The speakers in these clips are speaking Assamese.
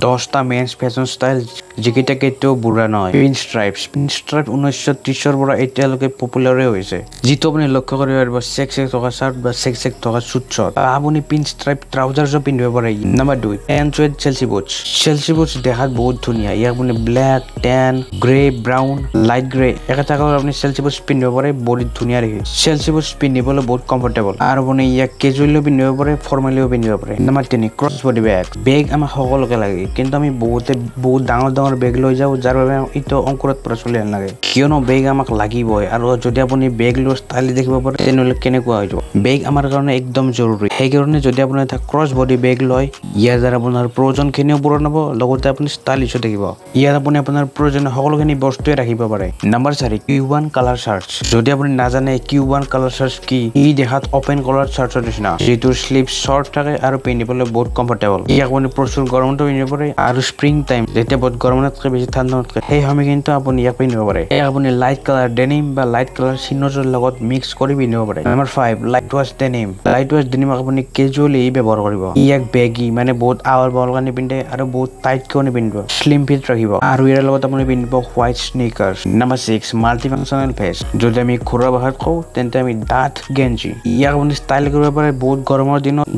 10টা মেন্স ফেশ্বন ষ্টাইল যিকেইটা কেতিয়াও বুঢ়া নহয়। পিন ষ্ট্ৰাইপছ, পিন ষ্ট্ৰাইপ 1930ৰ পৰা এতিয়ালৈকে পপুলাৰে হৈছে, যিটো আপুনি লক্ষ্য কৰিব পাৰিব চেক চেক থকা চাৰ্ট বা চেক চেক থকা চুটছত। আপুনি পিন ষ্ট্ৰাইপ ট্ৰাউজাৰ্ছো পিন্ধিব পাৰে। Number 2, tan suede Chelsea boots. Chelsea boots দেখাত বহুত ধুনীয়া। ইয়াক আপুনি black, tan, grey, brown, light grey একেটা কালাৰ আপুনি চেলচি বুটছ পিন্ধিব পাৰে, বডিত ধুনীয়া দেখি। চেলচি বুটছ পিন্ধিবলৈ বহুত কমফৰ্টেবল আৰু আপুনি ইয়াক কেজুৱেলিও পিন্ধিব পাৰে, ফৰ্মেলিও পিন্ধিব পাৰে। Number 3, cross body bag. বেগ আমাক সকলোকে লাগে, কিন্তু আমি বহুতে বহুত ডাঙৰ ডাঙৰ বেগ লৈ যাওঁ, যাৰ বাবে এইটো অংকুৰত পৰা চলি নালাগে। কিয়নো বেগ আমাক লাগিবই, আৰু যদি আপুনি বেগ লৈ ষ্টাইল দেখিব পাৰে তেনেহ'লে কেনেকুৱা হৈ যাব। বেগ আমাৰ কাৰণে একদম জৰুৰী। সেইকাৰণে যদি আপুনি এটা ক্ৰছ বডি বেগ লয়, ইয়াৰ দ্বাৰা আপোনাৰ প্ৰয়োজনখিনিও পূৰণ হ'ব, লগতে আপুনি ষ্টাইলিছো দেখিব। ইয়াত আপুনি আপোনাৰ প্ৰয়োজনীয় সকলোখিনি বস্তুৱে ৰাখিব পাৰে। Number 4, Cuban colour charts. যদি আপুনি নাজানে কিউবান কালাৰ চাৰ্টছ কি, ই দেখাত অপেন কলাৰ চাৰ্টছৰ নিচিনা, যিটোৰ শ্লিভ শ্বৰ্ট থাকে আৰু পিন্ধিবলৈ বহুত কমফৰ্টেবল। ইয়াক আপুনি প্ৰচুৰ গৰমতো পিন্ধিব পাৰে আৰু স্প্ৰিং টাইম যেতিয়া বহুত গৰম নাথাকে, বেছি ঠাণ্ডা নাথাকে, সেই সময় কিন্তু আপুনি ইয়াক পিন্ধিব পাৰে। ইয়াক আপুনি লাইট কালাৰ ডেনিম বা লাইট কালাৰ চিনজৰ লগত মিক্স কৰি পিন্ধিব পাৰে। Number 5, light wash denim. Light wash denim আপুনি কেজুৱেলি ব্যৱহাৰ কৰিব। ইয়াক বেগী মানে বহুত আহল বহল কাৰণে পিন্ধে আৰু বহুত টাইটকেও নিপিন্ধিব, শ্লিম ফিট ৰাখিব। আৰু ইয়াৰ লগত আপুনি পিন্ধিব white sneakers. Number 6, multi functional vest. যদি আমি ঘৰুৱা ভাষাত কওঁ তেন্তে আমি ডাঠ গেঞ্জি। ইয়াক আপুনি ষ্টাইল কৰিব পাৰে। বহুত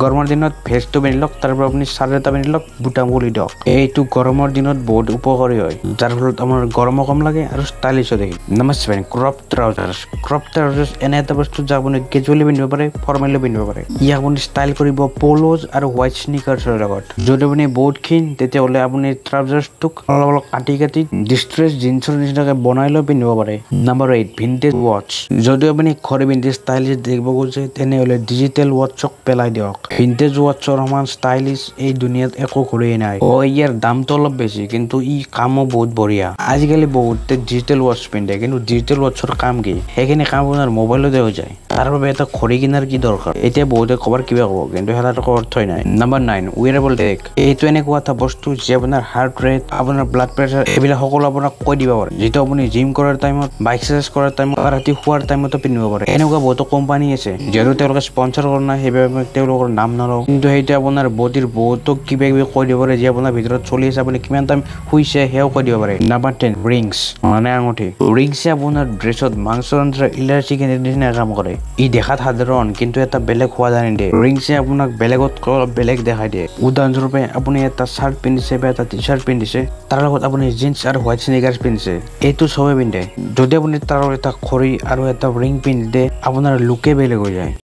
গৰমৰ দিনত ভেষ্টটো পিন্ধি লওক, তাৰ পৰা আপুনি চাৰ্ট এটা পিন্ধি লওক, বুটাম খুলি দিয়ক। এইটো গৰমৰ দিনত বহুত উপকাৰী হয়, যাৰ ফলত আমাৰ গৰমো কম লাগে আৰু ষ্টাইলিছো দেখি। Number 7, crop trousers. Crop trousers এনে এটা বস্তু যাক আপুনি কেজুৱেলি পিন্ধিব পাৰে, ফৰ্মেলিও পিন্ধিব পাৰে। ইয়াক আপুনি ষ্টাইল কৰিব প'ল'জ আৰু হোৱাইট স্নিকাৰ্ছৰ লগত। যদি আপুনি বহুত ক্ষীণ তেতিয়াহ'লে আপুনি ট্ৰাউজাৰ্ছটোক অলপ অলপ কাটি কাটি ডিষ্ট্ৰেছ জিন্সৰ নিচিনাকৈ বনাই লৈ পিন্ধিব পাৰে। নাম্বাৰ 8, ভিনটেজ ৱাটচ। যদি আপুনি ঘৰে পিন্ধি ষ্টাইলিছ দেখিব খুজে তেনেহ'লে ডিজিটেল ৱাটচক পেলাই দিয়ক। ভিনটেজ ৱাটচৰ সমান ষ্টাইলিছ এই দুনিয়াত একো ঘড়ীয়ে নাই। ইয়াৰ দামটো অলপ বেছি, কিন্তু ই কামো বহুত বঢ়িয়া। আজিকালি বহুতে ডিজিটেল ৱাটচ পিন্ধে, কিন্তু ডিজিটেল ৱাটচৰ কাম কি? সেইখিনি কাম আপোনাৰ মোবাইলতে হৈ যায়। তাৰ বাবে এটা ঘড়ী কিনাৰ কি দৰকাৰ? এতিয়া বহুতে ক'বাৰ কিবা ক'ব, কিন্তু সেয়াৰ একো অৰ্থই নাই। Number 9, wearable tag. এইটো এনেকুৱা এটা বস্তু যি আপোনাৰ হাৰ্ট ৰেট, আপোনাৰ ব্লাড প্ৰেছাৰ এইবিলাক সকলো আপোনাক কৈ দিব পাৰে, যিটো আপুনি জিম কৰাৰ টাইমত বা এক্সাৰচাইজ কৰাৰ টাইমত বা ৰাতি শোৱাৰ টাইমতো পিন্ধিব পাৰে। এনেকুৱা বহুতো কোম্পানী আছে, যিহেতু তেওঁলোকে স্পনচাৰ কৰা নাই সেইবাবে মই তেওঁলোকৰ নাম নলওঁ, কিন্তু সেইটো আপোনাৰ বডিৰ বহুতো কিবা কিবি কৈ দিব পাৰে, যি আপোনাৰ ভিতৰত চলি আছে, আপুনি কিমান টাইম শুইছে সেয়াও কৈ দিব পাৰে। নাম্বাৰ 10, ৰিংছ মানে আঙুঠি। ৰিংছে আপোনাৰ ড্ৰেছত মাংসৰ ইলাচি নিচিনা কাম কৰে। ই দেখাত সাধাৰণ, কিন্তু এটা বেলেগ সোৱাদ আনি দিয়ে। ৰিংছে আপোনাক বেলেগতকৈ অলপ বেলেগ দেখাই দিয়ে। উদাহৰণস্বৰূপে আপুনি এটা চাৰ্ট পিন্ধিছে বা এটা টি চাৰ্ট পিন্ধিছে, তাৰ লগত আপুনি জিন্স আৰু হোৱাইট স্নিকাৰ্ছ পিন্ধিছে, এইটো চবে পিন্ধে। যদি আপুনি তাৰ এটা ঘড়ী আৰু এটা ৰিং পিন্ধি দিয়ে, আপোনাৰ লুকে বেলেগ হৈ যায়।